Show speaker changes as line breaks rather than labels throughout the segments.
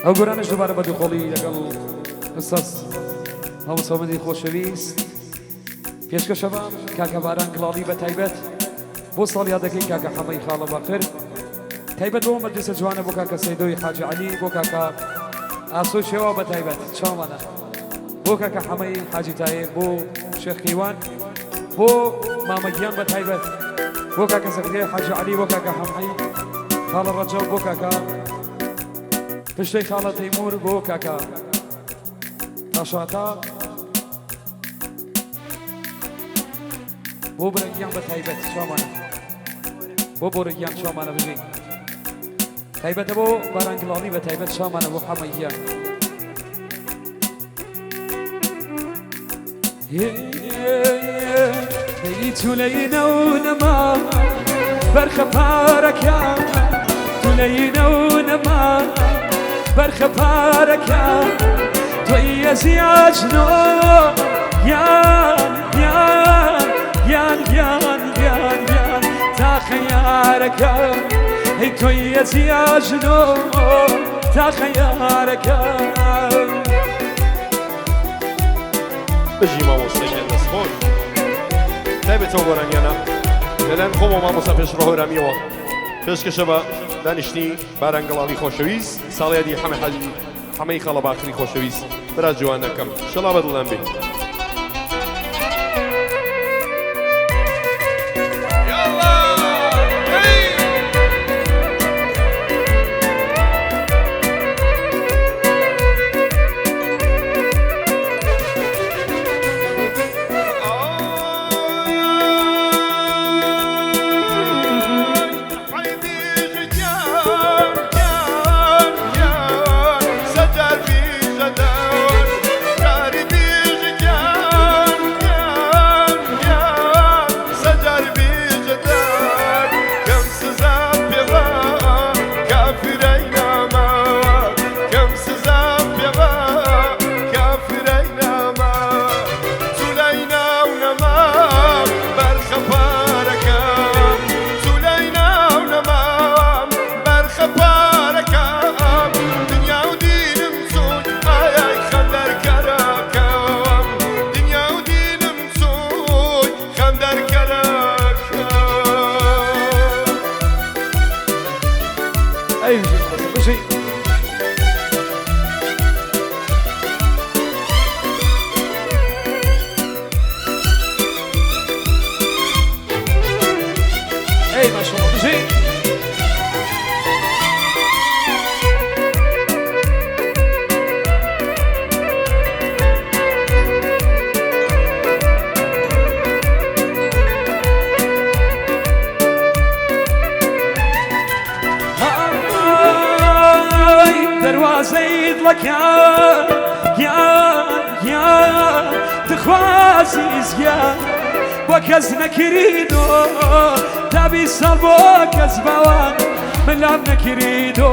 ئەو گۆرانەش دووبارە بە دووقۆڵی لەگەڵ ئوستاز مامۆستا مەدی خۆشەویست پێشکەشە بە کاکە باران گڵاڵی بە تایبەت بۆ ساڵیادەکەی کاکە حەمەی خاڵە باقر تایبەت بۆ مەجلیسە جوانە بۆ کاکە سەیدۆی حاجی عەلی بۆ کاکە ئاسۆی شێوا بە تایبەت چاومانە بۆ کاکە حەمەی حاجی تایب بۆ شێخ کەیوان بۆ مامە گیان بە تایبەت بۆ کاکە زەکریای حاجی عەلی بۆ کاکە حەمەی خاڵە ڕەجەب بۆ کاکە پشتەی خاڵە تەیمور بۆ کاکە تاشاتا بۆ برەگیان بە تایبەت چاوانە بۆ بۆرەگیان چاوانە بژی تایبەتە بۆ باران گڵاڵی بە تایبەت چاوانە بۆ حەمە گیان دەی چولەینە و نەما بەرخە پارەکە تولەینە و نەما بەرخە پارەکە تۆی ئەزیاجنۆ گیان گیان گیان گیان گیان گیان تاقە یارەکە هەی تۆی ئەزیاجنۆ تاقە یارەکە.
بژی مامۆستا گیان دەست خۆش. تایبەتەوە گۆرانیانە لەلایەن خۆمەوە مامۆستا پێشڕۆ هەورامیەوە پێشکەشە بە دانیشتنی باران گەڵاڵی خۆشەویست ساڵیادی حەمە حاجی حەمەی خاڵە باخری خۆشەویست برا جوانەکەم شەڵا بەدڵان بێ.
کەس نەکریدۆ تابی ساڵ بۆ کەس باوان ملام نەکریدۆ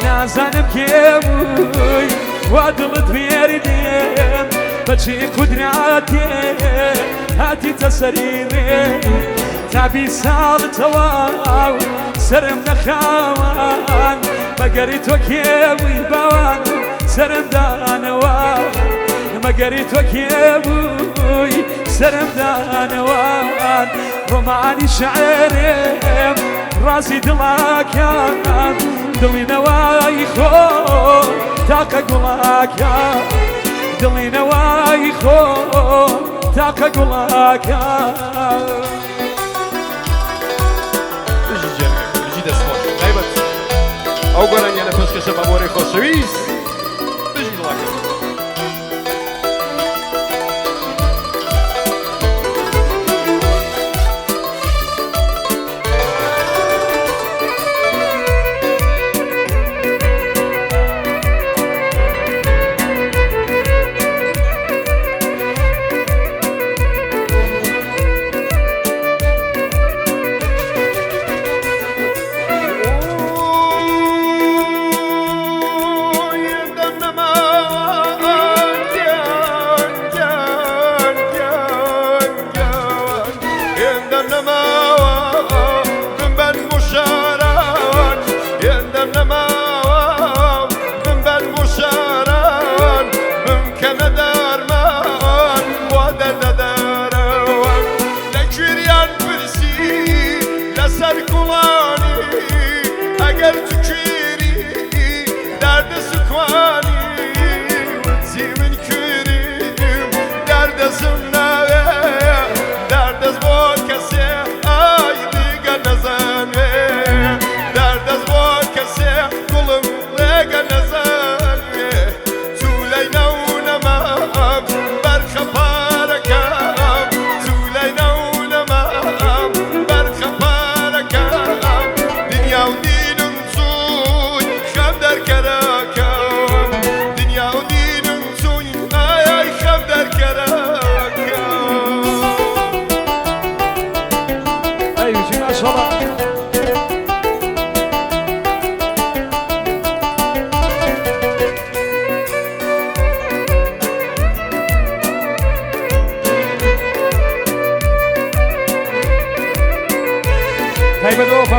نازانم کێ بووی وا دڵت وێردێم بەچی قودراتێ هاتیتە سەری ڕێ تابی ساڵ تەواو سەرم نەخاوان مەگەری تۆ کێ بووی باوان سەرم دانەوە مەگەری تۆ کێ بووی سەرم دانەوان ڕۆمانی شعرێم ڕازی دڵاکان دڵی نەوای خۆ تاقە گوڵاکان دڵی نەوای خۆ تاقە گوڵاکان.
بژی جێنکەکەم بژی دەست خۆش تایبەت ئەو گۆرانیانە پێشکەشە بە بۆرەی خۆشەویست بژی دڵاکەم.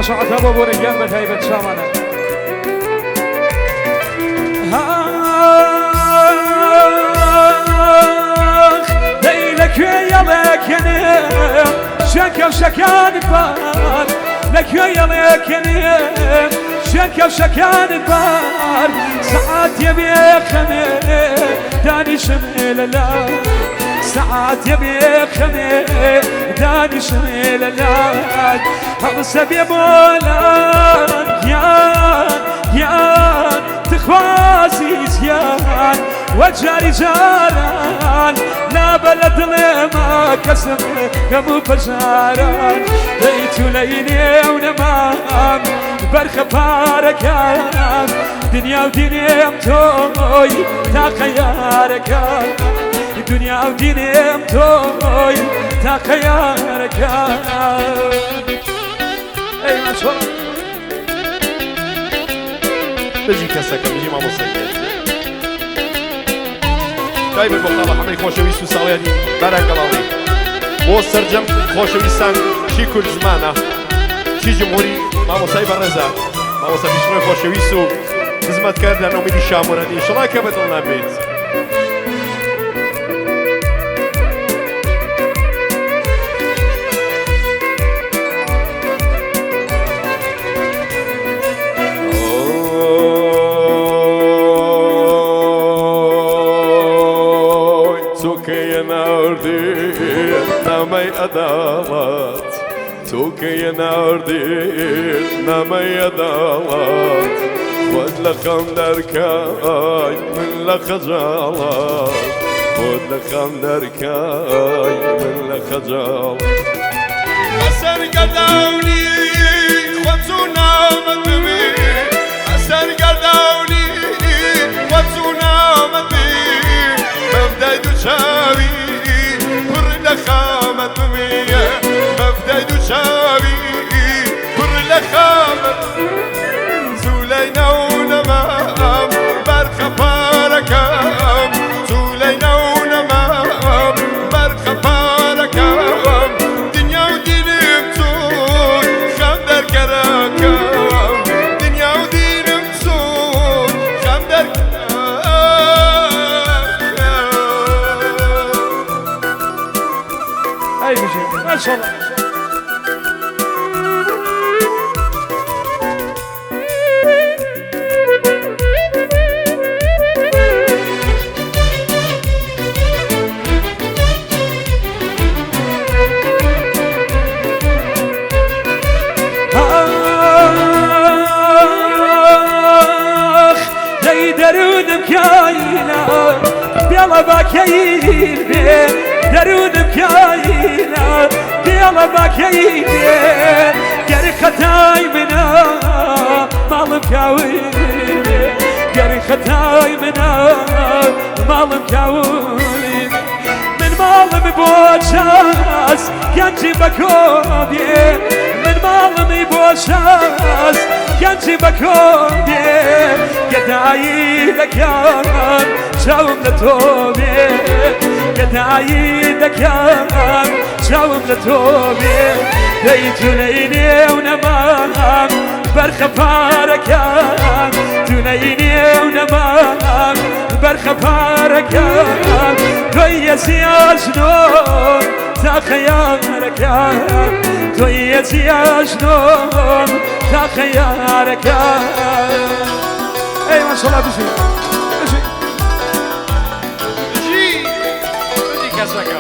باشە عەتا بۆ بۆرە گیان بە تایبەت چاوانە. دەی لە کوێ یەڵێکێنم شوێن کەوشەکانت بار لە کوێ یەڵێکێنم شوێن کەوشەکانت بار سەعات یەبێ خەمێ دانیشم لە لا سەعات یەبێ خەمێ دانیشم لە لات هەڵسە بێ بۆلان گیان گیان تخوازی زیان وەجاری جاران نابە لە دڵێمە کەسم هەموو پەژاران دەی تولەی نێو نەمام بەرخە پارەکان دنیا و دینێم تۆی تاقە یارەکان دنیا و دینێم تۆی تاقە یارەکان ئەی ماشەڵڵا.
بژی کەسەکە بژی مامۆستا گیان. تایبەت بۆ خاڵە حەمەی خۆشەویست و ساڵیادی باران گەڵاڵی بۆ سەرجەم خۆشەویستان چی کورد زمانە چی جمهوری مامۆستای بەڕێزە مامۆستا پیشڕۆی خۆشەویست و خزمەتکار لە نۆمیدی شامورادی ئینشەڵا کە بەدڵ نابێت. نامەی ئەداڵەت تۆکەیە ناردیت نامەی ئەداڵەت خۆت لە خەم دەرکای من لە خەجاڵەت خۆت لە خەم دەرکای من لە خەجاڵ بەسەر گەرداونی خۆت و نامەت ببی بەسەر گەرداونی خۆت و نامەت بی مەبدای دوو چاوی پڕ لە خامەت ببی مەبدای دوو چاوی پڕ لە خامەت زولەی نەو نەمام بەرخە پارەکەم زولەی نەو نەمام بەرخە پارەکەم دنیا و دینم چون خەم دەرکەرەکەم دنیا و دینم چون خەم دەرکەرەکەم.
ئەی بژی ماشەڵڵا. ئاخ دەی دەروونم کایلە بێڵە باکەیل بێ دەروونم کایلە بێڵە باکەیل بێ گەر خەتای منە ماڵم کاول بێ گەر خەتای منە ماڵم کاول من ماڵم بۆ چاس گەنجی بەکۆ بێ من ماڵمی بۆ چاس گەنجی بەکۆ بێ گەدایی دەکەم چاوم لە تۆ بێ گەدایی دەکەم چاوم لە تۆ بێ دەی تونەی نێو نەمام بەرخە پارەکەم تونەی نێو نەمام بەرخە پارەکەم تۆی یەزیاژنۆم تا خەیارەکەم تۆی یەزیاژنۆم تا خەیارەکەم. ئەی ماشەڵڵا بژی بژی.
بژی بژی کەسەکەم.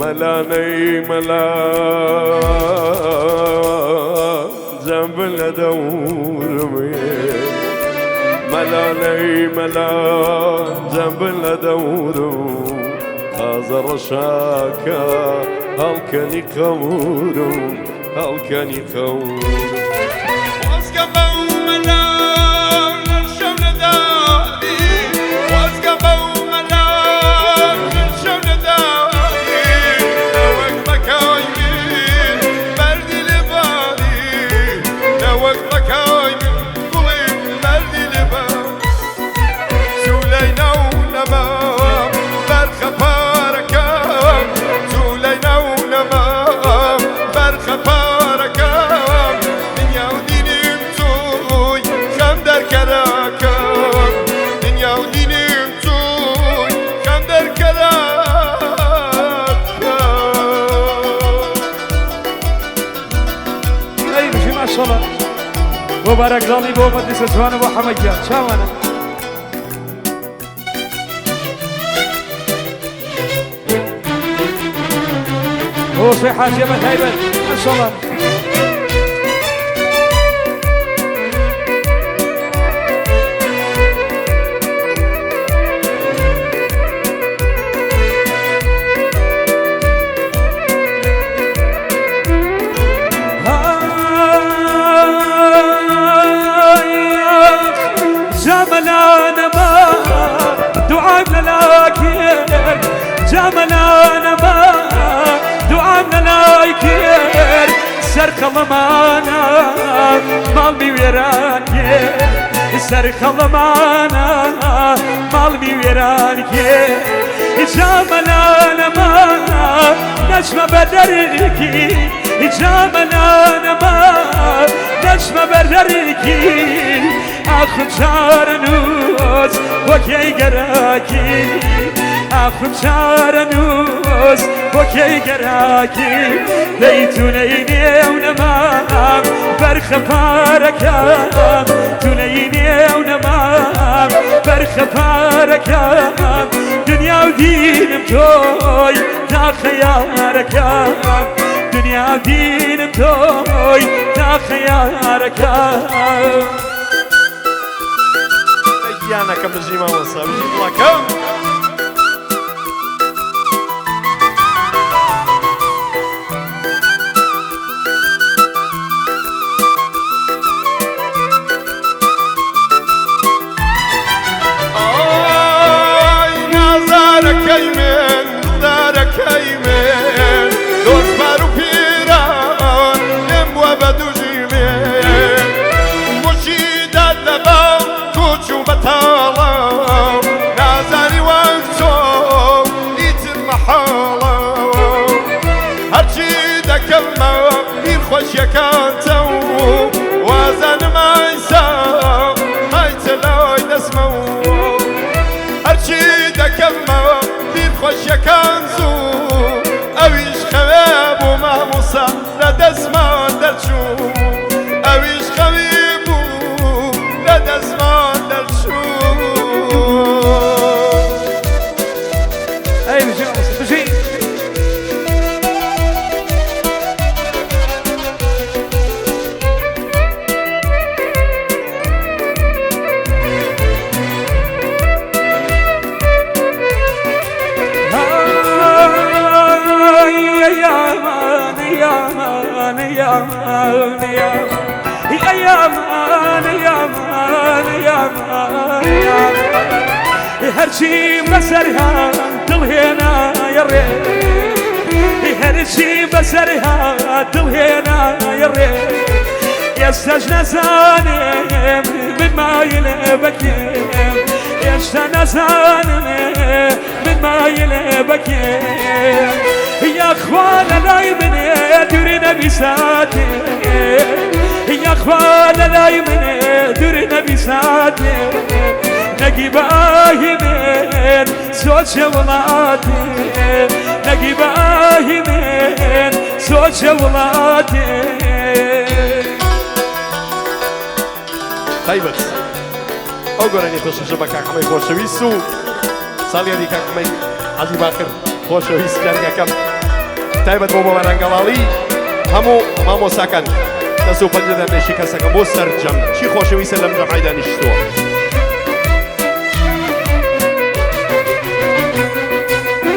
مەلانەی مەلا جەم جەم بن لە دەورم مەلانەی مەلا جەم بن لە دەورم تازە ڕەشاکە هەڵکەنی قەورم هەڵکەنی قەورم
خۆزگە بەو مەلا شەو نەداری خۆزگە بەو مەلا شەو نەداری نەوەک بەکای من بەردی لێباری نەوەک بەکای من گوڵی بەردی لێباری زولەی ناو نەمام بەرخە پارەکەم زولەی ناو نەمام بەرخە پارەکەم دنیا و دینیم توی خەم دەرکەرەکەم دنیا و دینیم توی خەم دەرکەرەکەم.
ئەی بژی ماشەڵە بۆ بارەگڵاڵی بۆ مەجلیسە جوانە بۆ حەمە گیان چاوانە. بۆ شێخ حاجیە بە تایبەت ماشەڵە. جملانا ما دعاء للاكير جملانا ما دعاء للاكير سەر خەڵەمانە ماڵمی وێران کێ سەر خەڵەمانە ماڵمی وێران کێ جامەلانە ما نەچمە بە دەرکی جامەلانە ما نەچمە بە دەرکی ئاخم چارەنووس بۆ کێی گەراکی ئاخم چارەنووس بۆ کێی گەراکی لەی تونەی نێو نەمام بەرخە پارەکەم تونەی نێو نەمام بەرخە پارەکەم دنیا و دینم تۆی ناخەیارەکەم دنیا و دینم تۆی ناخەیارەکەم.
گیانەکەم بژی مامۆستا بژی دڵەکەم.
ئای نازارەکەی من دڵدارەکەی من دۆستپار و پیران لێم بووە بە دوژی من موچی داد لەباو کوچ و بەتاڵم نازاری وەک چۆن ئیتر مەحاڵم هەرچی دەکەمەوە بیر خۆشیەکانتە و وازانم ئایسا هایتە لای دەستمەوە هەرچی دەکەمەوە بیر خۆشیەکان زوو ئەویش خەوێ بوو مامۆسا لە دەستمان دەرچوو ئەویش خەوی بوو لە دەستمان دەرچوو.
ئەی بژی مامۆستا بژی. هەرچی بەسەرها دڵهێنایە ڕێ هەرچی بەسەرها دڵهێنایە ڕێ ئێستاش نەزانم من مایلە بەکێم ئێستا نەزانم من مایلە بەکێم یاخوا لە لای منێ دووری نەبی ساتێ یاخوا لە لای منێ دووری نەبی ساتێ نەگی باهی من سۆچە وڵاتێ نەگی باهی من سۆچە وڵاتێ.
تایبەت ئەو گۆرانی پێشکەشە بە کاک حەمەی خۆشەویست و ساڵیادی کاک حەمەی حەجی باقر خۆشەویست دەرگەکەم تایبەت بۆ بۆ باران گەڵاڵی هەموو مامۆساکان. دەست و پەنجە دەرنێشی کەسەکەم بۆ سەرجەم چی خۆشەویستە لەم جەمعی دانیشتووە.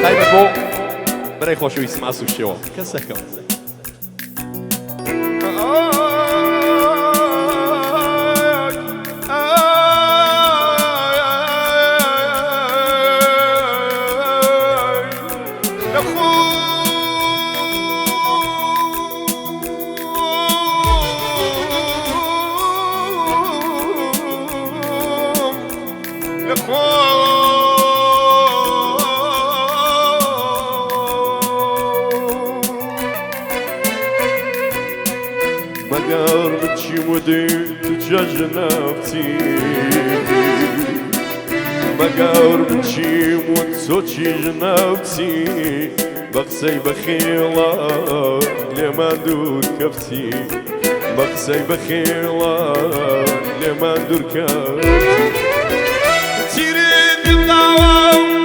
تایبەت بۆ برای خۆشەویستم ئاسو شێوە کەسەکەم. مەگەر بچیم و دێ تو جەژنە بچی مەگەر بچیم و تۆ چیژنە بچی بە قسەی بەخێڵە لێمان دوور کەفتی بە قسەی بەخێڵە لێمان دوور کەفتی تیری دڵداوە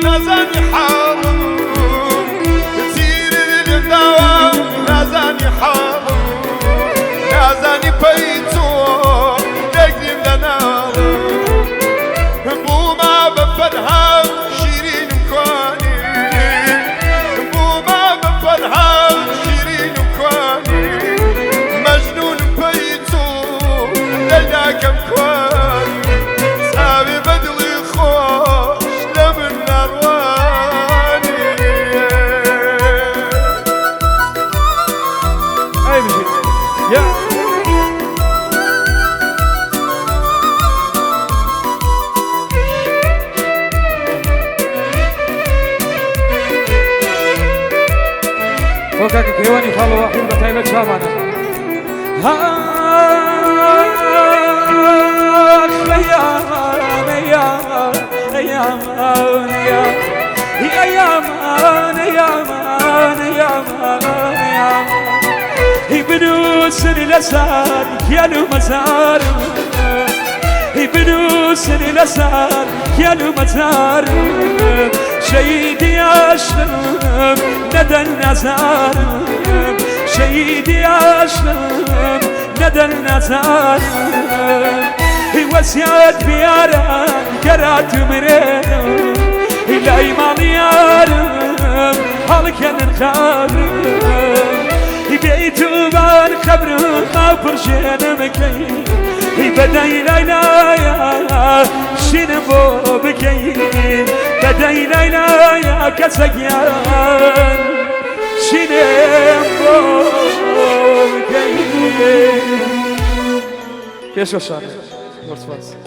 نازانی حاڵم تیری دڵداوە نازانی حاڵم نازانی پەی تۆ دەگریم لەناڵم بووما بە فەرهاد شیرینم کوانی بووما بە فەرهاد شیرینم کوانی مەجنونم پەی تۆ لەیلاکەم کوانی چاوی بەدڵی خۆش لە من ناڕوانی.
ئەی بژیت یا بۆ کاکە کەیوانی خاڵە واحید بە تایبەت چاوانە. بنووسن لەسەر گیان و مەزارم بنووسن لەسەر گیان و مەزارم شەهیدی عاشقم نەدەن نازارم شەهیدی عاشقم نەدەن نازارم وەسیات بیاران گەرات مرێنم لای ماڵی یارم هەڵکەنن خارم بێیت و بار خەبرم ئاو پڕژێنم بکەی بەدەی لای لایا شینم بۆ بکەی بەدەی لای لایا کەسەگیان شینم بۆ بکەی. پێشکەشانە زۆر سپاس.